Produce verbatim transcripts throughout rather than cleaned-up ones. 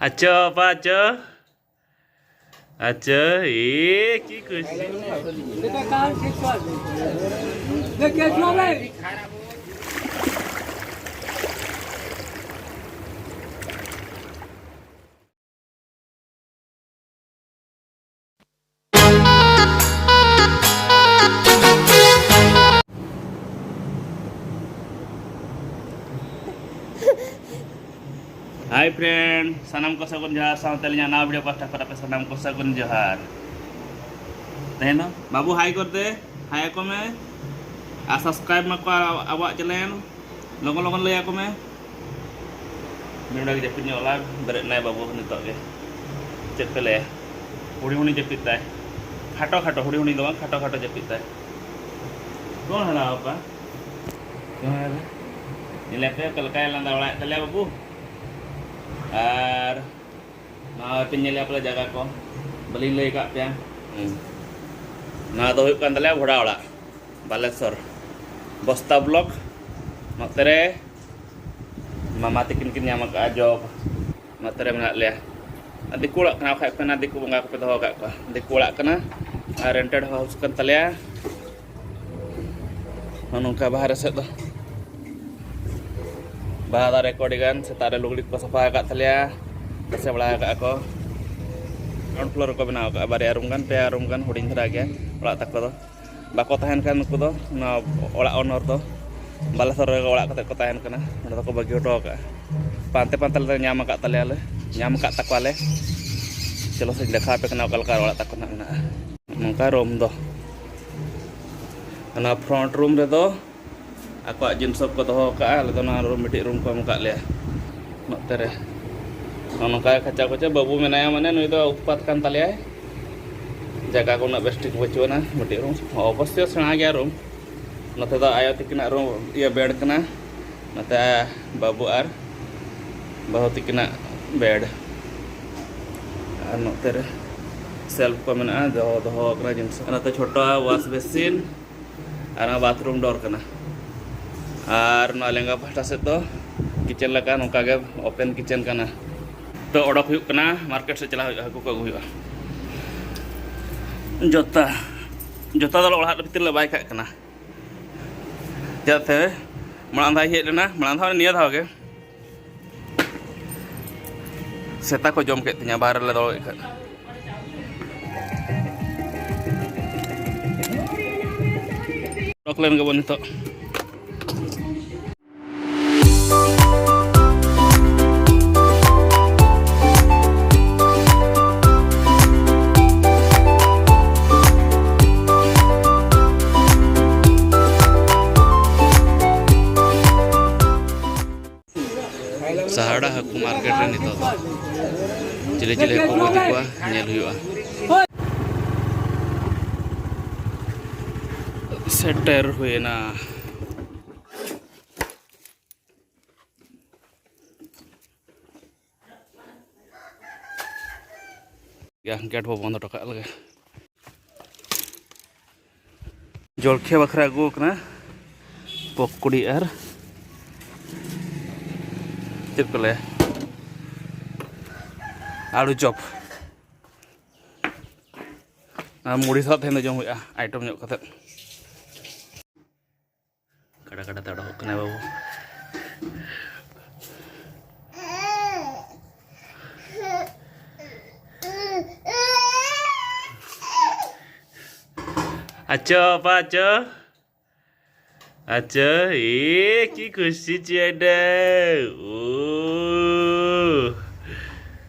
ᱟᱪᱪᱷᱟ ᱵᱟᱵᱟ, ᱟᱪᱪᱷᱟ᱾ ᱟᱪᱪᱷᱟ, ᱮ, ᱠᱤ ᱠᱩᱥᱤ᱾ Hi friend, ᱥᱟᱱᱟᱢ ᱠᱚ ᱥᱟᱹᱜᱩᱱ ᱡᱚᱦᱟᱨ, ᱥᱟᱶᱛᱮ ᱟᱹᱞᱤᱧᱟᱜ ᱱᱟᱣᱟ video ᱯᱟᱦᱴᱟ ᱠᱷᱚᱱ ᱟᱯᱮ ᱥᱟᱱᱟᱢ ᱠᱚ ᱥᱟᱹᱜᱩᱱ ᱡᱚᱦᱟᱨ᱾ ᱛᱟᱦᱮᱱᱟ ᱵᱟᱹᱵᱩ, hi ᱠᱚᱨ ᱫᱮ, hi ᱟᱠᱚ ᱢᱮ, ᱟᱨ subscribe ᱢᱟᱠᱚ ᱟᱵᱚᱣᱟᱜ channel, ᱞᱚᱜᱚᱱ ᱞᱚᱜᱚᱱ ᱞᱟᱹᱭ ᱟᱠᱚ ᱢᱮ᱾ ᱱᱚᱰᱮ ᱜᱮ ᱡᱟᱹᱯᱤᱫ ᱧᱚᱜ ᱞᱟᱝ, ᱵᱮᱨᱮᱫ ᱱᱟᱭ ᱵᱟᱹᱵᱩ ᱱᱤᱛᱚᱜ ᱜᱮ᱾ ᱪᱮᱫ ᱯᱮ ᱞᱟᱹᱭᱟ? ᱦᱩᱰᱤᱧ ᱦᱩᱰᱤᱧ ᱡᱟᱹᱯᱤᱫ ᱛᱟᱭ, ᱠᱷᱟᱴᱚ ᱠᱷᱟᱴᱚ, ᱦᱩᱰᱤᱧ ᱦᱩᱰᱤᱧ ᱫᱚ ᱵᱟᱝ, ᱠᱷᱟᱴᱚ ᱠᱷᱟᱴᱚ ᱡᱟᱹᱯᱤᱫ ᱛᱟᱭ᱾ ᱠᱚᱱ ᱦᱟᱨᱟ ᱟᱯᱟ? ᱠᱚᱱ ᱦᱟᱨᱟ? ᱧᱮᱞᱮ ᱯᱮ ᱚᱠᱟ ᱞᱮᱠᱟᱭ ᱞᱟᱸᱫᱟ ᱵᱟᱲᱟᱭᱮᱫ ᱛᱟᱞᱮᱭᱟ ᱵᱟᱹᱵᱩ᱾ ᱟᱨ ᱱᱚᱣᱟ ᱯᱮ ᱧᱮᱞᱮᱫᱼᱟ ᱯᱟᱞᱮ ᱡᱟᱭᱜᱟ ᱠᱚ, ᱵᱟᱹᱞᱤᱧ ᱞᱟᱹᱭ ᱟᱠᱟᱫ ᱯᱮᱭᱟ᱾ ᱦᱩᱸ᱾ ᱱᱚᱣᱟ ᱫᱚ ᱦᱩᱭᱩᱜ ᱠᱟᱱ ᱛᱟᱞᱮᱭᱟ ᱜᱷᱚᱲᱟᱣᱲᱟ, ᱵᱟᱞᱮᱥᱚᱨ, ᱵᱚᱥᱛᱟ block᱾ ᱱᱚᱛᱮ ᱨᱮ ᱢᱟᱢᱟ ᱛᱟᱹᱠᱤᱱ ᱠᱤᱱ ᱧᱟᱢ ᱟᱠᱟᱫᱼᱟ job, ᱱᱚᱛᱮ ᱨᱮ ᱢᱮᱱᱟᱜ ᱞᱮᱭᱟ᱾ ᱟᱨ ᱫᱤᱠᱩ ᱚᱲᱟᱜ ᱠᱟᱱᱟ, ᱵᱟᱠᱷᱟᱡ ᱯᱮ ᱢᱮᱱᱟ ᱫᱤᱠᱩ ᱵᱚᱸᱜᱟ ᱠᱚᱯᱮ ᱫᱚᱦᱚ ᱟᱠᱟᱫ ᱠᱚᱣᱟ᱾ ᱫᱤᱠᱩ ᱚᱲᱟᱜ ᱠᱟᱱᱟ ᱟᱨ rented house ᱠᱟᱱ ᱛᱟᱞᱮᱭᱟ᱾ ᱱᱚᱜᱼᱚ ᱱᱚᱝᱠᱟ ᱵᱟᱦᱨᱮ ᱥᱮᱫ ᱫᱚ ᱵᱟᱦᱟ ᱫᱟᱨᱮ ᱠᱚ ᱟᱹᱰᱤ ᱜᱟᱱ, ᱥᱮᱛᱟᱜ ᱨᱮ ᱞᱩᱜᱽᱲᱤ ᱠᱚ ᱥᱟᱯᱷᱟ ᱟᱠᱟᱫ ᱛᱟᱞᱮᱭᱟ, ᱛᱟᱥᱮ ᱵᱟᱲᱟ ᱟᱠᱟᱫᱼᱟ ᱠᱚ᱾ Ground floor ᱨᱮᱠᱚ ᱵᱮᱱᱟᱣ ᱟᱠᱟᱫᱼᱟ, ᱵᱟᱨᱭᱟ room ᱜᱟᱱ, ᱯᱮᱭᱟ room ᱜᱟᱱ, ᱦᱩᱰᱤᱧ ᱫᱷᱟᱨᱟ ᱜᱮᱭᱟ ᱚᱲᱟᱜ ᱛᱟᱠᱚ ᱫᱚ᱾ ᱵᱟᱠᱚ ᱛᱟᱦᱮᱱ ᱠᱷᱟᱱ ᱱᱩᱠᱩ ᱫᱚ, ᱱᱚᱣᱟ ᱚᱲᱟᱜ owner ᱫᱚ, ᱵᱟᱞᱮᱥᱚᱨ ᱨᱮᱜᱮ ᱚᱲᱟᱜ ᱠᱟᱛᱮᱫ ᱠᱚ ᱛᱟᱦᱮᱱ ᱠᱟᱱᱟ, ᱱᱚᱸᱰᱮ ᱫᱚᱠᱚ ᱵᱟᱹᱜᱤ ᱦᱚᱴᱚ ᱟᱠᱟᱫᱼᱟ᱾ ᱯᱟᱱᱛᱮ ᱯᱟᱱᱛᱮ ᱞᱮ ᱧᱟᱢ ᱟᱠᱟᱫ ᱛᱟᱞᱮᱭᱟᱞᱮ, ᱧᱟᱢ ᱟᱠᱟᱫ ᱛᱟᱠᱚᱣᱟᱞᱮ᱾ ᱪᱚᱞᱚ ᱥᱮᱧ ᱫᱮᱠᱷᱟᱣ ᱟᱯᱮ ᱠᱟᱱᱟ ᱚᱠᱟ ᱞᱮᱠᱟ ᱚᱲᱟᱜ ᱛᱟᱠᱚ ᱱᱟᱜ ᱢᱮᱱᱟᱜᱼᱟ᱾ ᱱᱚᱝᱠᱟ room ᱫᱚ᱾ ᱚᱱᱟ front room ᱨᱮᱫᱚ ᱟᱠᱚᱣᱟᱜ ᱡᱤᱱᱤᱥ ᱠᱚ ᱫᱚᱦᱚ ᱟᱠᱟᱫᱼᱟ᱾ ᱟᱞᱮ ᱫᱚ ᱱᱚᱣᱟ room, ᱢᱤᱫᱴᱤᱡ room ᱠᱚ ᱮᱢ ᱟᱠᱟᱫ ᱞᱮᱭᱟ ᱱᱚᱛᱮ ᱨᱮ᱾ ᱱᱚᱜᱼᱚ ᱱᱚᱝᱠᱟ ᱠᱷᱟᱪᱟ ᱠᱷᱚᱪᱟ ᱵᱟᱹᱵᱩ ᱢᱮᱱᱟᱭᱟ, ᱢᱟᱱᱮ ᱱᱩᱭ ᱫᱚ ᱩᱛᱯᱟᱛ ᱠᱟᱱ ᱛᱟᱞᱮᱭᱟᱭ᱾ ᱡᱟᱭᱜᱟ ᱠᱚ ᱩᱱᱟᱹᱜ ᱵᱮᱥ ᱴᱷᱤᱠ ᱵᱟᱹᱪᱩᱜ ᱟᱱᱟ᱾ ᱢᱤᱫᱴᱤᱡ room ᱚᱵᱚᱥᱥᱳᱭ ᱥᱮᱬᱟ ᱜᱮᱭᱟ room᱾ ᱱᱚᱛᱮ ᱫᱚ ᱟᱭᱳ ᱛᱟᱹᱠᱤᱱᱟᱜ room, ᱤᱭᱟᱹ, bed ᱠᱟᱱᱟ᱾ ᱱᱚᱛᱮ ᱵᱟᱹᱵᱩ ᱟᱨ ᱵᱟᱹᱦᱩ ᱛᱟᱹᱠᱤᱱᱟᱜ bed᱾ ᱟᱨ ᱱᱚᱛᱮ ᱨᱮ shelf ᱠᱚ ᱢᱮᱱᱟᱜᱼᱟ, ᱫᱚᱦᱚ, ᱫᱚᱦᱚ ᱟᱠᱟᱱᱟ ᱡᱤᱱᱤᱥ᱾ ᱱᱚᱛᱮ ᱪᱷᱳᱴᱳ wash basin ᱟᱨ ᱱᱚᱣᱟ bathroom door ᱠᱟᱱᱟ᱾ ᱟᱨ ᱱᱚᱣᱟ ᱞᱮᱸᱜᱟ ᱯᱟᱦᱴᱟ ᱥᱮᱫ ᱫᱚ kitchen ᱞᱮᱠᱟ, ᱱᱚᱝᱠᱟ ᱜᱮ open kitchen ᱠᱟᱱᱟ᱾ ᱛᱚ ᱚᱰᱚᱠ ᱦᱩᱭᱩᱜ ᱠᱟᱱᱟ, ᱢᱟᱨᱠᱮᱴ ᱥᱮᱫ ᱪᱟᱞᱟᱣ ᱦᱩᱭᱩᱜᱼᱟ, ᱦᱟᱹᱠᱩ ᱠᱚ ᱟᱹᱜᱩ ᱦᱩᱭᱩᱜᱼᱟ᱾ ᱡᱚᱛᱟ, ᱡᱚᱛᱟ ᱫᱚ ᱚᱲᱟᱜ ᱵᱷᱤᱛᱤᱨ ᱞᱮ ᱵᱟᱭ ᱠᱟᱜ ᱠᱟᱱᱟ, ᱪᱮᱫᱟᱜ ᱥᱮ ᱢᱟᱲᱟᱝ ᱫᱷᱟᱣ ᱦᱮᱡ ᱞᱮᱱᱟ, ᱢᱟᱲᱟᱝ ᱫᱷᱟᱣ ᱱᱤᱭᱟᱹ ᱫᱷᱟᱣ ᱜᱮ ᱥᱮᱛᱟ ᱠᱚ ᱡᱚᱢ ᱠᱮᱫ ᱛᱤᱧᱟ ᱵᱟᱦᱨᱮ ᱨᱮᱞᱮ ᱫᱚᱦᱚ ᱠᱮᱫ ᱠᱷᱟᱱ᱾ ᱚᱰᱚᱠ ᱞᱮᱱ ᱜᱮᱵᱚᱱ ᱱᱤᱛᱚᱜ᱾ ᱥᱟᱦᱟᱲᱟ ᱦᱟᱹᱠᱩ ᱢᱟᱨᱠᱮᱴ ᱨᱮ ᱱᱤᱛᱚᱜ ᱫᱚ ᱪᱤᱞᱤ ᱪᱤᱞᱤ ᱦᱟᱹᱠᱩ ᱠᱚ ᱤᱫᱤ ᱠᱚᱣᱟ, ᱧᱮᱞ ᱦᱩᱭᱩᱜᱼᱟ᱾ ᱥᱮᱴᱮᱨ ᱦᱩᱭᱮᱱᱟ᱾ ᱜᱮᱴ ᱵᱚ ᱵᱚᱱᱫ ᱦᱚᱴᱚ ᱠᱟᱜ ᱞᱮᱜᱮ᱾ ᱡᱚᱞᱠᱷᱮ ᱵᱟᱠᱷᱨᱟ ᱟᱹᱜᱩ ᱟᱠᱟᱱᱟ ᱯᱚᱠᱚᱲᱤ ᱟᱨ ᱪᱮᱫ ᱠᱚ ᱞᱟᱹᱭᱟ, ᱟᱹᱞᱩ ᱪᱚᱯ᱾ ᱟᱨ ᱢᱩᱲᱤ ᱥᱟᱞᱟᱜ ᱛᱮᱦᱮᱧ ᱫᱚ ᱡᱚᱢ ᱦᱩᱭᱩᱜᱼᱟ, ᱟᱭᱴᱮᱢ ᱧᱚᱜ ᱠᱟᱛᱮᱫ᱾ ᱠᱟᱰᱟ ᱠᱟᱰᱟ ᱛᱮ ᱚᱰᱚᱠᱚᱜ ᱠᱟᱱᱟᱭ ᱵᱟᱹᱵᱩ᱾ ᱟᱪᱪᱷᱟ ᱵᱟᱵᱟ, ᱟᱪᱪᱷᱟ᱾ ᱟᱪᱪᱷᱟ, ᱮ ᱠᱤ ᱠᱷᱩᱥᱤ ᱪᱮᱰᱮ᱾ ᱳ᱾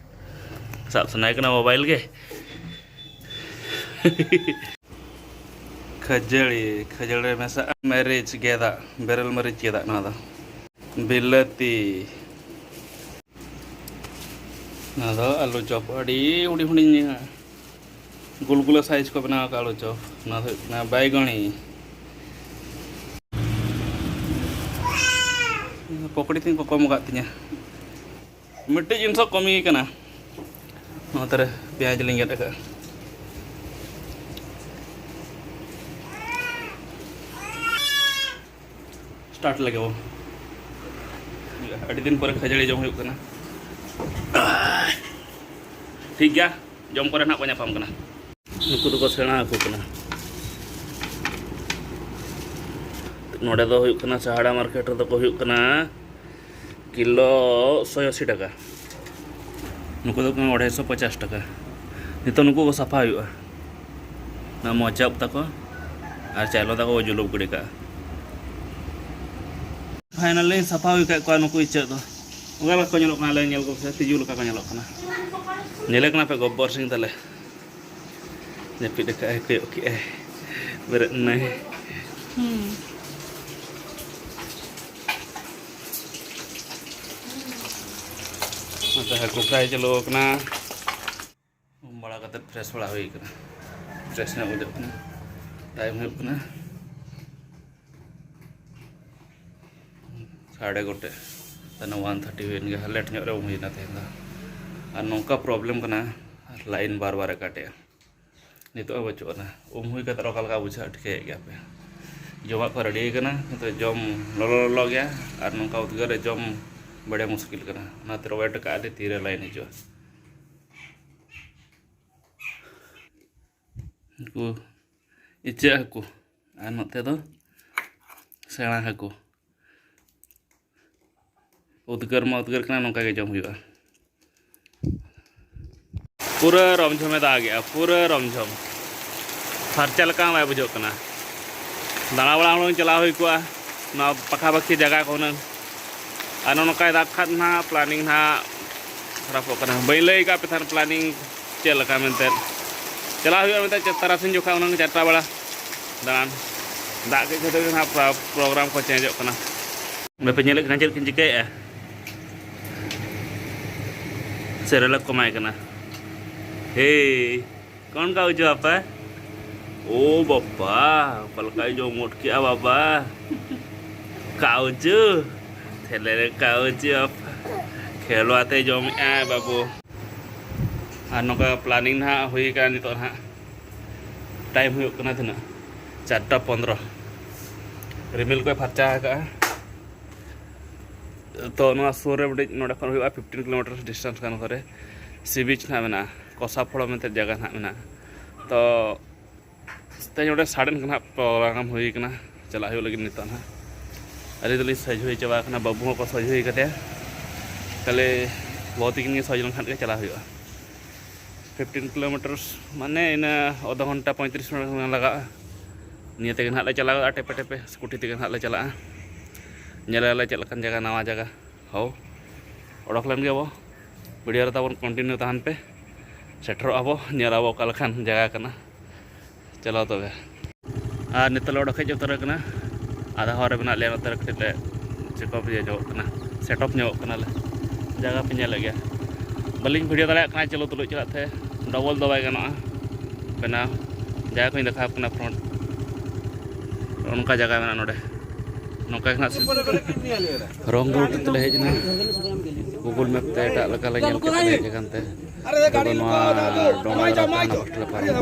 ᱥᱟᱵ ᱥᱟᱱᱟᱭᱮ ᱠᱟᱱᱟ ᱢᱳᱵᱟᱭᱤᱞ ᱜᱮ᱾ ᱠᱷᱟᱹᱡᱟᱹᱲᱤ, ᱠᱷᱟᱹᱡᱟᱹᱲᱤ ᱨᱮ ᱢᱮᱥᱟᱜᱼᱟ ᱢᱟᱹᱨᱤᱪ ᱜᱮᱫᱟᱜ, ᱵᱮᱨᱮᱞ ᱢᱟᱹᱨᱤᱪ ᱜᱮᱫᱟᱜ ᱱᱚᱣᱟ ᱫᱚ᱾ ᱵᱤᱞᱟᱹᱛᱤ᱾ ᱱᱚᱣᱟ ᱫᱚ ᱟᱹᱞᱩ ᱪᱚᱯ, ᱟᱹᱰᱤ ᱦᱩᱰᱤᱧ ᱦᱩᱰᱤᱧ ᱜᱩᱞᱜᱩᱞᱟᱹ ᱥᱟᱭᱤᱡ ᱠᱚ ᱵᱮᱱᱟᱣ ᱟᱠᱟᱫ ᱟᱹᱞᱩ ᱪᱚᱯ᱾ ᱱᱚᱣᱟ ᱫᱚ ᱦᱩᱭᱩᱜ ᱠᱟᱱᱟ ᱵᱟᱭᱜᱚᱱᱤ᱾ ᱯᱚᱠᱚᱲᱤ ᱛᱤᱧ ᱠᱚ ᱠᱚᱢ ᱟᱠᱟᱫ ᱛᱤᱧᱟᱹ᱾ ᱢᱤᱫᱴᱮᱡ ᱡᱤᱱᱤᱥ ᱦᱚᱸ ᱠᱚᱢ ᱜᱮ ᱠᱟᱱᱟ᱾ ᱱᱚᱛᱮ ᱨᱮ ᱯᱮᱸᱭᱟᱡᱽ ᱞᱤᱧ ᱜᱮᱫ ᱟᱠᱟᱫᱼᱟ᱾ ᱥᱴᱟᱨᱴ ᱞᱮᱜᱮ ᱵᱚ᱾ ᱟᱹᱰᱤ ᱫᱤᱱ ᱯᱚᱨᱮ ᱠᱷᱟᱹᱡᱟᱹᱲᱤ ᱡᱚᱢ ᱦᱩᱭᱩᱜ ᱠᱟᱱᱟ᱾ ᱴᱷᱤᱠ ᱜᱮᱭᱟ, ᱡᱚᱢ ᱠᱚᱨᱮ ᱱᱟᱜ ᱠᱚ ᱧᱟᱯᱟᱢ ᱠᱟᱱᱟ᱾ ᱱᱩᱠᱩ ᱫᱚᱠᱚ ᱥᱮᱬᱟ ᱟᱠᱚ ᱠᱟᱱᱟ᱾ ᱱᱚᱰᱮ ᱫᱚ ᱦᱩᱭᱩᱜ ᱠᱟᱱᱟ, ᱥᱟᱦᱟᱲᱟ ᱢᱟᱨᱠᱮᱴ ᱨᱮᱫᱚ ᱠᱚ ᱦᱩᱭᱩᱜ ᱠᱟᱱᱟ ᱠᱤᱞᱳ ᱥᱚᱭ ᱟᱥᱤ ᱴᱟᱠᱟ᱾ ᱱᱩᱠᱩ ᱫᱚ ᱠᱟᱱᱟ ᱟᱲᱟᱭᱥᱚ ᱯᱚᱪᱟᱥ ᱴᱟᱠᱟ᱾ ᱱᱤᱛᱚᱜ ᱱᱩᱠᱩ ᱠᱚ ᱥᱟᱯᱷᱟ ᱦᱩᱭᱩᱜᱼᱟ᱾ ᱚᱱᱟ ᱢᱚᱪᱟ ᱩᱵ ᱛᱟᱠᱚ ᱟᱨ ᱪᱟᱭᱞᱚ ᱛᱟᱠᱚ ᱠᱚ ᱡᱩᱞᱩᱯ ᱜᱤᱰᱤ ᱠᱟᱜᱼᱟ᱾ ᱯᱷᱟᱭᱱᱟᱞᱤ ᱥᱟᱯᱷᱟ ᱦᱩᱭ ᱠᱟᱜ ᱠᱚᱣᱟ ᱱᱩᱠᱩ ᱤᱪᱟᱹᱜ ᱫᱚ᱾ ᱚᱱᱠᱟ ᱵᱟᱠᱚ ᱧᱮᱞᱚᱜ ᱠᱟᱱᱟ, ᱟᱞᱮ ᱧᱮᱞ ᱠᱚ ᱥᱮ ᱛᱤᱡᱩ ᱞᱮᱠᱟ ᱠᱚ ᱧᱮᱞᱚᱜ ᱠᱟᱱᱟ᱾ ᱧᱮᱞᱮ ᱠᱟᱱᱟ ᱯᱮ ᱜᱚᱵᱵᱚᱨ ᱥᱤᱝ ᱛᱟᱞᱮ? ᱡᱟᱹᱯᱤᱫ ᱟᱠᱟᱫ ᱟᱭ, ᱠᱚᱭᱚᱜ ᱠᱮᱜᱼᱟᱭ, ᱵᱮᱨᱮᱫ ᱮᱱᱟᱭ᱾ ᱦᱩᱸ᱾ ᱱᱚᱛᱮ ᱦᱟᱹᱠᱩ ᱯᱷᱨᱟᱭ ᱪᱟᱹᱞᱩ ᱟᱠᱟᱱᱟ᱾ ᱩᱢ ᱵᱟᱲᱟ ᱠᱟᱛᱮ ᱯᱷᱨᱮᱥ ᱵᱟᱲᱟ ᱦᱩᱭ ᱠᱟᱱᱟ᱾ ᱯᱷᱨᱮᱥ ᱧᱚᱜ ᱵᱩᱡᱷᱟᱹᱜ ᱠᱟᱱᱟ᱾ ᱴᱟᱭᱤᱢ ᱦᱩᱭᱩᱜ ᱠᱟᱱᱟ ᱥᱟᱲᱮ ᱜᱚᱴᱮᱡ, ᱛᱟᱦᱞᱮ ᱚᱣᱟᱱ ᱛᱷᱟᱨᱴᱤ ᱦᱩᱭᱮᱱ ᱜᱮᱭᱟ, ᱞᱮᱴ ᱧᱚᱜ ᱨᱮ ᱩᱢ ᱦᱩᱭᱱᱟ ᱛᱮᱦᱮᱧ ᱫᱚ᱾ ᱟᱨ ᱱᱚᱝᱠᱟ ᱯᱨᱚᱵᱞᱮᱢ ᱠᱟᱱᱟ, ᱞᱟᱭᱤᱱ ᱵᱟᱨ ᱵᱟᱨ ᱮ ᱠᱟᱴᱮᱜᱼᱟ᱾ ᱱᱤᱛᱚᱜ ᱦᱚᱸ ᱵᱟᱹᱪᱩᱜ ᱟᱱᱟ᱾ ᱩᱢ ᱦᱩᱭ ᱠᱟᱛᱮ ᱚᱠᱟ ᱞᱮᱠᱟ ᱵᱩᱡᱷᱟᱹᱜᱼᱟ, ᱴᱷᱤᱠᱟᱹᱭᱮᱫ ᱜᱮᱭᱟ ᱯᱮ᱾ ᱡᱚᱢᱟᱜ ᱠᱚ ᱨᱮᱰᱤ ᱠᱟᱱᱟ, ᱱᱤᱛᱚᱜ ᱡᱚᱢ ᱞᱚᱞᱚ ᱞᱚᱞᱚ ᱜᱮᱭᱟ, ᱟᱨ ᱱᱚᱝᱠᱟ ᱩᱫᱽᱜᱟᱹᱨ ᱨᱮ ᱡᱚᱢ ᱵᱟᱲᱮ ᱢᱩᱥᱠᱤᱞ ᱠᱟᱱᱟ᱾ ᱚᱱᱟᱛᱮ ᱣᱮᱴ ᱠᱟᱜᱼᱟ ᱞᱮ ᱛᱤᱨᱮ ᱞᱟᱭᱤᱱ ᱦᱤᱡᱩᱜᱼᱟ᱾ ᱩᱱᱠᱩ ᱤᱪᱟᱹᱜ ᱦᱟᱹᱠᱩ, ᱟᱨ ᱱᱚᱛᱮ ᱫᱚ ᱥᱮᱬᱟ ᱦᱟᱹᱠᱩ᱾ ᱩᱫᱽᱜᱟᱹᱨ ᱢᱟ ᱩᱫᱽᱜᱟᱹᱨ ᱠᱟᱱᱟ, ᱱᱚᱝᱠᱟ ᱜᱮ ᱡᱚᱢ ᱦᱩᱭᱩᱜᱼᱟ᱾ ᱯᱩᱨᱟᱹ ᱨᱚᱢᱡᱷᱚᱢᱮ ᱫᱟᱜᱮᱜᱼᱟ, ᱯᱩᱨᱟᱹ ᱨᱚᱢᱡᱷᱚᱢ᱾ ᱯᱷᱟᱨᱪᱟ ᱞᱮᱠᱟ ᱦᱚᱸ ᱵᱟᱭ ᱵᱩᱡᱷᱟᱹᱜ ᱠᱟᱱᱟ᱾ ᱫᱟᱬᱟ ᱵᱟᱲᱟ ᱦᱩᱱᱟᱹᱝ ᱪᱟᱞᱟᱣ ᱦᱩᱭ ᱠᱚᱜᱼᱟ, ᱱᱚᱣᱟ ᱯᱟᱠᱷᱟ ᱯᱟᱠᱷᱤ ᱡᱟᱭᱜᱟ ᱠᱚ ᱦᱩᱱᱟᱹᱝ᱾ ᱟᱨ ᱱᱚᱜᱼᱚ ᱱᱚᱝᱠᱟᱭ ᱫᱟᱜᱽ ᱠᱷᱟᱱ ᱱᱟᱦᱟᱜ ᱯᱞᱟᱱᱤᱝ ᱱᱟᱦᱟᱜ ᱠᱷᱟᱨᱟᱯᱚᱜ ᱠᱟᱱᱟ᱾ ᱵᱟᱹᱧ ᱞᱟᱹᱭ ᱟᱠᱟᱫ ᱯᱮ ᱛᱟᱦᱮᱱ ᱯᱞᱟᱱᱤᱝ ᱪᱮᱫ ᱞᱮᱠᱟ ᱢᱮᱱᱛᱮ᱾ ᱪᱟᱞᱟᱣ ᱦᱩᱭᱩᱜᱼᱟ ᱢᱮᱱᱛᱮ ᱪᱟᱨ ᱛᱟᱨᱟᱥᱤᱧ ᱡᱚᱠᱷᱟ ᱦᱩᱱᱟᱹᱝ ᱪᱟᱨᱴᱟ ᱵᱮᱲᱟ ᱫᱟᱬᱟᱱ᱾ ᱫᱟᱜ ᱠᱮᱫ ᱠᱷᱟᱹᱛᱤᱨ ᱜᱮ ᱱᱟᱦᱟᱜ ᱯᱨᱳ-, ᱯᱨᱳᱜᱨᱟᱢ ᱠᱚ ᱪᱮᱧᱡᱚᱜ ᱠᱟᱱᱟ᱾ ᱵᱟᱯᱮ ᱧᱮᱞᱮᱫ ᱠᱟᱱᱟ ᱪᱮᱫ ᱠᱤᱱ ᱪᱤᱠᱟᱹᱭᱮᱫᱼᱟ? ᱥᱮᱨᱮᱞᱟᱠ ᱠᱚ ᱮᱢᱟᱭ ᱠᱟᱱᱟ᱾ ᱦᱮᱭ, ᱠᱚᱱ ᱠᱟᱣᱪᱩ ᱟᱯᱮ? ᱳ ᱵᱟᱵᱟ, ᱚᱠᱟ ᱞᱮᱠᱟᱭ ᱡᱚᱢ ᱜᱚᱫ ᱠᱮᱜᱼᱟ ᱵᱟᱵᱟ᱾ ᱠᱟᱣᱪᱩ, ᱛᱷᱮᱞᱮ ᱨᱮ ᱠᱟᱣᱪᱩ ᱟᱯᱮ᱾ ᱠᱷᱮᱞᱣᱟ ᱛᱮ ᱡᱚᱢᱮᱜᱼᱟᱭ ᱵᱟᱹᱵᱩ᱾ ᱟᱨ ᱱᱚᱝᱠᱟ ᱯᱞᱟᱱᱤᱝ ᱱᱟᱦᱟᱜ ᱦᱩᱭ ᱟᱠᱟᱱᱟ ᱱᱤᱛᱚᱜ ᱱᱟᱦᱟᱜ᱾ ᱴᱟᱭᱤᱢ ᱦᱩᱭᱩᱜ ᱠᱟᱱᱟ ᱛᱤᱱᱟᱹᱜ? ᱪᱟᱨᱴᱟ ᱯᱚᱱᱫᱽᱨᱚ᱾ ᱨᱤᱢᱤᱞ ᱠᱚᱭ ᱯᱷᱟᱨᱪᱟ ᱟᱠᱟᱜᱼᱟ᱾ ᱛᱚ ᱱᱚᱣᱟ ᱥᱩᱨ ᱨᱮ ᱢᱤᱫᱴᱤᱡ ᱱᱚᱰᱮ ᱠᱷᱚᱱ ᱦᱩᱭᱩᱜᱼᱟ ᱯᱷᱤᱯᱴᱤᱱ ᱠᱤᱞᱳᱢᱤᱴᱟᱨ ᱰᱤᱥᱴᱮᱱᱥ ᱠᱟᱱᱟ ᱱᱚᱣᱟ ᱨᱮ᱾ ᱥᱤ ᱵᱤᱪ ᱱᱟᱦᱟᱜ ᱢᱮᱱᱟᱜᱼᱟ, ᱠᱚᱥᱟ ᱯᱷᱚᱲᱚ ᱢᱮᱱᱛᱮ ᱡᱟᱭᱜᱟ ᱱᱟᱦᱟᱜ ᱢᱮᱱᱟᱜᱼᱟ᱾ ᱛᱚ ᱛᱮᱦᱮᱧ ᱚᱸᱰᱮ ᱥᱟᱰᱮᱱ ᱠᱟᱱᱟ ᱦᱟᱸᱜ, ᱯᱨᱳᱜᱨᱟᱢ ᱦᱩᱭ ᱠᱟᱱᱟ, ᱪᱟᱞᱟᱜ ᱦᱩᱭᱩᱜ ᱞᱟᱹᱜᱤᱫ ᱱᱤᱛᱚᱜ ᱱᱟᱦᱟᱜ᱾ ᱟᱹᱞᱤᱧ ᱫᱚᱞᱤᱧ ᱥᱟᱡᱽ ᱦᱩᱭ ᱪᱟᱵᱟ ᱟᱠᱟᱱᱟ, ᱵᱟᱹᱵᱩ ᱦᱚᱸᱠᱚ ᱥᱟᱡᱽ ᱦᱩᱭ ᱠᱟᱫᱮᱭᱟ᱾ ᱠᱷᱟᱹᱞᱤ ᱵᱟᱹᱦᱩ ᱛᱤᱠᱤᱱ ᱜᱮ ᱥᱟᱡᱽ ᱞᱮᱱᱠᱷᱟᱱ ᱜᱮ ᱪᱟᱞᱟᱜ ᱦᱩᱭᱩᱜᱼᱟ᱾ ᱯᱷᱤᱯᱴᱤᱱ ᱠᱤᱞᱳᱢᱤᱴᱟᱨᱥ ᱢᱟᱱᱮ ᱤᱱᱟᱹ ᱟᱫᱷᱟ ᱜᱷᱚᱱᱴᱟ ᱯᱚᱸᱭᱛᱨᱤᱥ ᱢᱤᱱᱤᱴ ᱜᱟᱱ ᱞᱟᱜᱟᱜᱼᱟ᱾ ᱱᱤᱭᱟᱹ ᱛᱮᱜᱮ ᱱᱟᱦᱟᱜ ᱞᱮ ᱪᱟᱞᱟᱜᱼᱟ, ᱴᱮᱯᱮ ᱴᱮᱯᱮ ᱥᱠᱩᱴᱤ ᱛᱮᱜᱮ ᱱᱟᱦᱟᱜ ᱞᱮ ᱪᱟᱞᱟᱜᱼᱟ᱾ ᱧᱮᱞᱮᱭᱟᱞᱮ ᱪᱮᱫ ᱞᱮᱠᱟᱱ ᱡᱟᱭᱜᱟ, ᱱᱟᱣᱟ ᱡᱟᱭᱜᱟ᱾ ᱦᱳ, ᱚᱰᱚᱠ ᱞᱮᱱ ᱜᱮᱵᱚ, ᱵᱷᱤᱰᱤᱭᱳ ᱨᱮ ᱛᱟᱵᱚᱱ ᱠᱚᱱᱴᱤᱱᱤᱭᱩ ᱛᱟᱦᱮᱱ ᱯᱮ᱾ ᱥᱮᱴᱮᱨᱚᱜ ᱟᱵᱚ, ᱧᱮᱞ ᱟᱵᱚ ᱚᱠᱟ ᱞᱮᱠᱟᱱ ᱡᱟᱭᱜᱟ ᱠᱟᱱᱟ᱾ ᱪᱚᱞᱚ ᱛᱚᱵᱮ᱾ ᱟᱨ ᱱᱤᱛᱚᱜ ᱞᱮ ᱚᱰᱚᱠ ᱦᱮᱡ ᱩᱛᱟᱹᱨ ᱟᱠᱟᱱᱟ᱾ ᱟᱫᱷᱟ ᱦᱚᱨ ᱨᱮ ᱢᱮᱱᱟᱜ ᱞᱮᱭᱟ, ᱱᱚᱛᱮ ᱨᱮ ᱠᱟᱹᱴᱤᱡ ᱞᱮ ᱪᱮᱠᱟᱯ ᱤᱭᱟᱹ ᱧᱚᱜᱚᱜ ᱠᱟᱱᱟ, ᱥᱮᱴᱚᱯ ᱧᱚᱜᱚᱜ ᱠᱟᱱᱟᱞᱮ᱾ ᱡᱟᱭᱜᱟ ᱯᱮ ᱧᱮᱞᱮᱫ ᱜᱮᱭᱟ, ᱵᱟᱹᱞᱤᱧ ᱵᱷᱤᱰᱤᱭᱳ ᱫᱟᱲᱮᱭᱟᱜ ᱠᱟᱱᱟ᱾ ᱪᱚᱞᱚ ᱛᱩᱞᱩᱡ ᱪᱟᱞᱟᱜ ᱛᱮ ᱰᱚᱵᱚᱞ ᱫᱚ ᱵᱟᱭ ᱜᱟᱱᱚᱜᱼᱟ ᱵᱮᱱᱟᱣ᱾ ᱡᱟᱭᱜᱟ ᱠᱚᱧ ᱫᱮᱠᱷᱟᱣ ᱟᱯᱮ ᱠᱟᱱᱟ ᱯᱷᱨᱚᱱᱴ᱾ ᱚᱱᱠᱟ ᱡᱟᱭᱜᱟ ᱢᱮᱱᱟᱜᱼᱟ ᱱᱚᱰᱮ᱾ ᱱᱚᱝᱠᱟ ᱜᱮ ᱱᱟᱜ ᱨᱚᱝ ᱨᱳᱰ ᱛᱮᱞᱮ ᱦᱮᱡ ᱮᱱᱟ᱾ ᱜᱩᱜᱩᱞ ᱢᱮᱯ ᱛᱮ ᱮᱴᱟᱜ ᱞᱮᱠᱟ ᱞᱮ ᱧᱮᱞ ᱠᱮᱫ ᱛᱮ ᱦᱮᱡ ᱟᱠᱟᱱ ᱛᱮ ᱱᱤᱛᱚᱜ ᱫᱚ ᱱᱚᱣᱟ ᱰᱚᱸᱜᱟ ᱫᱟᱨᱟ ᱛᱮ ᱦᱟᱱᱟ ᱯᱟᱥᱴᱟ ᱞᱮ ᱯᱟᱨᱚᱢ ᱮᱱᱟ᱾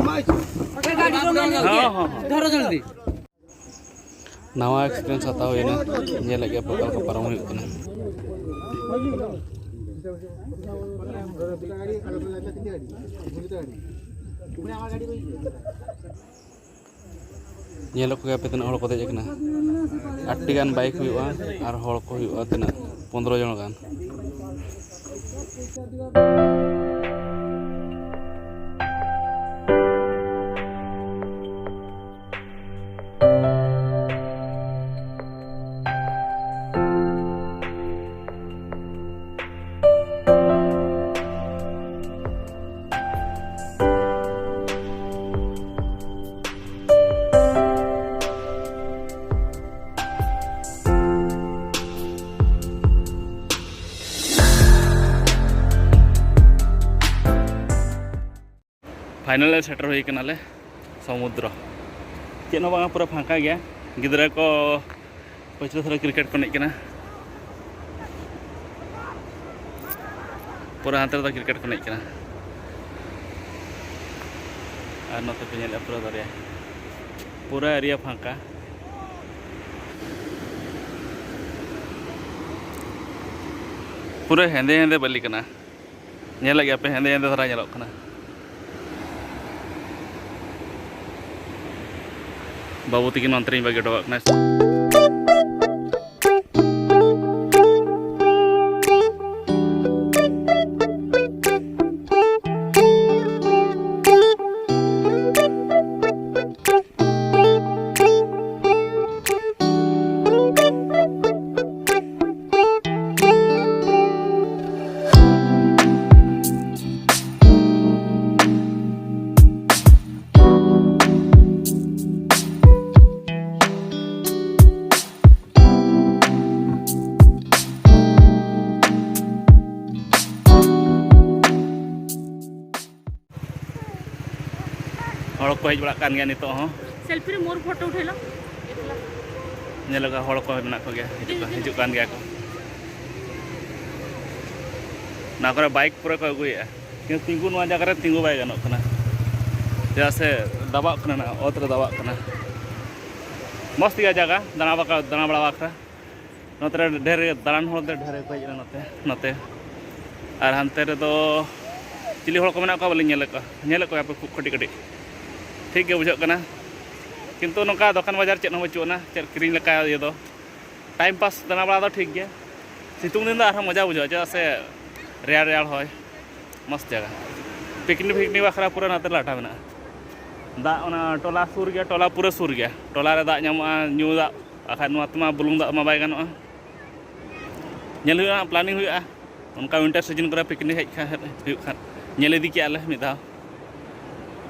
ᱱᱟᱣᱟ ᱮᱠᱥᱯᱤᱨᱤᱭᱮᱱᱥ ᱦᱟᱛᱟᱣ ᱦᱩᱭᱱᱟ, ᱧᱮᱞᱮᱫ ᱜᱮᱭᱟ ᱯᱮ ᱚᱠᱟ ᱞᱮᱠᱟ ᱯᱟᱨᱚᱢ ᱦᱩᱭᱩᱜ ᱠᱟᱱᱟ᱾ ᱧᱮᱞᱮᱫ ᱠᱚᱜᱮᱭᱟ ᱯᱮ ᱛᱤᱱᱟᱹᱜ ᱦᱚᱲ ᱠᱚ ᱫᱮᱡ ᱟᱠᱟᱱᱟ᱾ ᱟᱴ ᱴᱤ ᱜᱟᱱ ᱵᱟᱭᱤᱠ ᱦᱩᱭᱩᱜᱼᱟ ᱟᱨ ᱦᱚᱲ ᱠᱚ ᱦᱩᱭᱩᱜᱼᱟ ᱛᱤᱱᱟᱹᱜ, ᱯᱚᱱᱫᱽᱨᱚ ᱡᱚᱱ ᱜᱟᱱ᱾ ᱯᱷᱟᱭᱱᱟᱞ ᱨᱮ ᱥᱮᱴᱮᱨ ᱦᱩᱭ ᱠᱟᱱᱟᱞᱮ ᱥᱚᱢᱩᱫᱨᱚ᱾ ᱪᱮᱫ ᱦᱚᱸ ᱵᱟᱝᱟ, ᱯᱩᱨᱟᱹ ᱯᱷᱟᱸᱠᱟ ᱜᱮᱭᱟ᱾ ᱜᱤᱫᱽᱨᱟᱹ ᱠᱚ ᱯᱟᱹᱪᱷᱞᱟᱹ ᱫᱷᱟᱨᱮ ᱠᱨᱤᱠᱮᱴ ᱠᱚ ᱮᱱᱮᱡ ᱠᱟᱱᱟ, ᱯᱩᱨᱟᱹ ᱦᱟᱱᱛᱮ ᱨᱮᱫᱚ ᱠᱨᱤᱠᱮᱴ ᱠᱚ ᱮᱱᱮᱡ ᱠᱟᱱᱟ᱾ ᱟᱨ ᱱᱚᱛᱮ ᱯᱮ ᱧᱮᱞᱮᱫᱼᱟ ᱯᱩᱨᱟᱹ ᱫᱚᱨᱭᱟ, ᱯᱩᱨᱟᱹ ᱮᱨᱤᱭᱟ ᱯᱷᱟᱸᱠᱟ, ᱯᱩᱨᱟᱹ ᱦᱮᱸᱫᱮ ᱦᱮᱸᱫᱮ ᱵᱟᱹᱞᱤ ᱠᱟᱱᱟ᱾ ᱧᱮᱞᱮᱫ ᱜᱮᱭᱟ ᱯᱮ, ᱦᱮᱸᱫᱮ ᱦᱮᱸᱫᱮ ᱫᱷᱟᱨᱟ ᱧᱮᱞᱚᱜ ᱠᱟᱱᱟ᱾ ᱵᱟᱹᱵᱩ ᱛᱤᱠᱤᱱ ᱚᱱᱛᱮ ᱨᱤᱧ ᱵᱟᱹᱜᱤ ᱦᱚᱴᱚ ᱠᱟᱜ ᱠᱟᱱᱟ᱾ ᱦᱚᱲ ᱠᱚ ᱦᱮᱡ ᱵᱟᱲᱟᱜ ᱠᱟᱱ ᱜᱮᱭᱟ ᱱᱤᱛᱚᱜ ᱦᱚᱸ᱾ सेल्फी रे मोर फोटो उठेला। ᱧᱮᱞ ᱞᱮᱠᱟ ᱦᱚᱲ ᱠᱚ ᱢᱮᱱᱟᱜ ᱠᱚᱜᱮᱭᱟ, ᱦᱤᱡᱩᱜ ᱠᱟᱱ, ᱦᱤᱡᱩᱜ ᱠᱟᱱ ᱜᱮᱭᱟ ᱠᱚ᱾ ᱱᱚᱣᱟ ᱠᱚᱨᱮ ᱵᱟᱭᱤᱠ ᱯᱩᱨᱟᱹ ᱠᱚ ᱟᱹᱜᱩᱭᱮᱫᱼᱟ, ᱠᱤᱱᱛᱩ ᱛᱤᱸᱜᱩ ᱱᱚᱣᱟ ᱡᱟᱭᱜᱟ ᱨᱮ ᱛᱤᱸᱜᱩ ᱵᱟᱭ ᱜᱟᱱᱚᱜ ᱠᱟᱱᱟ, ᱪᱮᱫᱟᱜ ᱥᱮ ᱫᱟᱵᱟᱜ ᱠᱟᱱᱟ, ᱱᱟᱜ ᱚᱛ ᱨᱮ ᱫᱟᱵᱟᱜ ᱠᱟᱱᱟ᱾ ᱢᱚᱡᱽ ᱜᱮᱭᱟ ᱡᱟᱭᱜᱟ ᱫᱟᱬᱟ ᱵᱟᱠᱟ-, ᱫᱟᱬᱟ ᱵᱟᱲᱟ ᱵᱟᱠᱷᱨᱟ᱾ ᱱᱚᱛᱮ ᱨᱮ ᱰᱷᱮᱨ ᱜᱮ ᱫᱟᱬᱟᱱ ᱦᱚᱲ ᱫᱚ ᱰᱷᱮᱨ ᱜᱮᱠᱚ ᱦᱮᱡ ᱮᱱᱟ ᱱᱚᱛᱮ, ᱱᱚᱛᱮ᱾ ᱟᱨ ᱦᱟᱱᱛᱮ ᱨᱮᱫᱚ ᱪᱤᱞᱤ ᱦᱚᱲ ᱠᱚ ᱢᱮᱱᱟᱜ ᱠᱚᱣᱟ ᱵᱟᱹᱞᱤᱧ ᱧᱮᱞᱮᱫ ᱠᱚᱣᱟ, ᱧᱮᱞᱮᱫ ᱠᱚᱣᱟ ᱯᱮ ᱠᱷᱩᱵ ᱠᱟᱹᱴᱤᱡ ᱠᱟᱹᱴᱤᱡ᱾ ᱴᱷᱤᱠ ᱜᱮ ᱵᱩᱡᱷᱟᱹᱜ ᱠᱟᱱᱟ, ᱠᱤᱱᱛᱩ ᱱᱚᱝᱠᱟ ᱫᱚᱠᱟᱱ ᱵᱟᱡᱟᱨ ᱪᱮᱫ ᱦᱚᱸ ᱵᱟᱹᱪᱩᱜ ᱟᱱᱟ, ᱪᱮᱫ ᱠᱤᱨᱤᱧ ᱞᱮᱠᱟ ᱤᱭᱟᱹ ᱫᱚ᱾ ᱴᱟᱭᱤᱢ ᱯᱟᱥ ᱫᱟᱬᱟ ᱵᱟᱲᱟ ᱫᱚ ᱴᱷᱤᱠ ᱜᱮᱭᱟ, ᱥᱤᱛᱩᱝ ᱫᱤᱱ ᱫᱚ ᱟᱨᱦᱚᱸ ᱢᱚᱡᱟ ᱵᱩᱡᱷᱟᱹᱜᱼᱟ, ᱪᱮᱫᱟᱜ ᱥᱮ ᱨᱮᱭᱟᱲ ᱨᱮᱭᱟᱲ ᱦᱚᱭ, ᱢᱚᱡᱽ ᱡᱟᱭᱜᱟ᱾ ᱯᱤᱠᱱᱤᱠ ᱯᱷᱤᱠᱱᱤᱠ ᱵᱟᱠᱷᱨᱟ ᱯᱩᱨᱟᱹ ᱱᱚᱛᱮ ᱞᱟᱴᱟ ᱢᱮᱱᱟᱜᱼᱟ᱾ ᱫᱟᱜ ᱚᱱᱟ ᱴᱚᱞᱟ ᱥᱩᱨ ᱜᱮᱭᱟ, ᱴᱚᱞᱟ ᱯᱩᱨᱟᱹ ᱥᱩᱨ ᱜᱮᱭᱟ, ᱴᱚᱞᱟ ᱨᱮ ᱫᱟᱜ ᱧᱟᱢᱚᱜᱼᱟ, ᱧᱩ ᱫᱟᱜ, ᱵᱟᱠᱷᱟᱡ ᱱᱚᱣᱟ ᱛᱮᱢᱟ ᱵᱩᱞᱩᱝ ᱫᱟᱜ ᱢᱟ ᱵᱟᱭ ᱜᱟᱱᱚᱜᱼᱟ᱾ ᱧᱮᱞ ᱦᱩᱭᱩᱜᱼᱟ, ᱯᱞᱟᱱᱤᱝ ᱦᱩᱭᱩᱜᱼᱟ, ᱚᱱᱠᱟ ᱣᱤᱱᱴᱟᱨ ᱥᱤᱡᱤᱱ ᱠᱚᱨᱮ ᱯᱤᱠᱱᱤᱠ ᱦᱮᱡ ᱠᱷᱟᱱ, ᱦᱮᱡ ᱦᱩᱭᱩᱜ ᱠᱷᱟᱱ ᱧᱮᱞ ᱤᱫᱤ ᱠᱮᱜᱼᱟ ᱞᱮ ᱢᱤᱫ ᱫᱷᱟᱣ᱾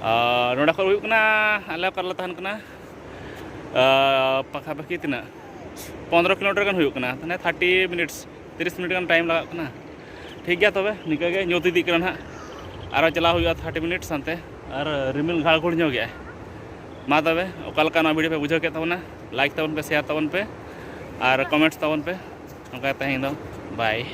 ᱟᱨ ᱱᱚᱰᱮ ᱠᱷᱚᱱ ᱦᱩᱭᱩᱜ ᱠᱟᱱᱟ ᱟᱞᱮ ᱚᱠᱟ ᱨᱮᱞᱮ ᱛᱟᱦᱮᱱ ᱠᱟᱱᱟ, ᱟᱨ ᱯᱟᱠᱷᱟ ᱯᱟᱠᱷᱤ ᱛᱤᱱᱟᱹᱜ ᱯᱚᱱᱫᱽᱨᱚ ᱠᱤᱞᱳᱢᱤᱴᱟᱨ ᱜᱟᱱ ᱦᱩᱭᱩᱜ ᱠᱟᱱᱟ, ᱛᱟᱦᱞᱮ ᱛᱷᱟᱨᱴᱤ ᱢᱤᱱᱤᱴᱥ, ᱛᱤᱨᱤᱥ ᱢᱤᱱᱤᱴ ᱜᱟᱱ ᱴᱟᱭᱤᱢ ᱞᱟᱜᱟᱜ ᱠᱟᱱᱟ᱾ ᱴᱷᱤᱠ ᱜᱮᱭᱟ, ᱛᱚᱵᱮ ᱱᱤᱝᱠᱟᱹ ᱜᱮ ᱧᱩᱛ ᱤᱫᱤᱜ ᱠᱟᱱᱟ ᱱᱟᱦᱟᱜ, ᱟᱨᱚ ᱪᱟᱞᱟᱣ ᱦᱩᱭᱩᱜᱼᱟ ᱛᱷᱟᱨᱴᱤ ᱢᱤᱱᱤᱴᱥ ᱦᱟᱱᱛᱮ, ᱟᱨ ᱨᱤᱢᱤᱞ ᱜᱷᱟᱲ ᱜᱷᱩᱲ ᱧᱚᱜ ᱜᱮᱭᱟᱭ᱾ ᱢᱟ ᱛᱚᱵᱮ, ᱚᱠᱟ ᱞᱮᱠᱟ ᱱᱚᱣᱟ ᱵᱷᱤᱰᱤᱭᱳ ᱯᱮ ᱵᱩᱡᱷᱟᱹᱣ ᱠᱮᱫ ᱛᱟᱵᱚᱱᱟ, ᱞᱟᱭᱤᱠ ᱛᱟᱵᱚᱱ ᱯᱮ, ᱥᱮᱭᱟᱨ ᱛᱟᱵᱚᱱ ᱯᱮ, ᱟᱨ ᱠᱚᱢᱮᱱᱴᱥ ᱛᱟᱵᱚᱱ ᱯᱮ᱾ ᱚᱱᱠᱟ ᱛᱮᱦᱮᱧ ᱫᱚ ᱵᱟᱭ᱾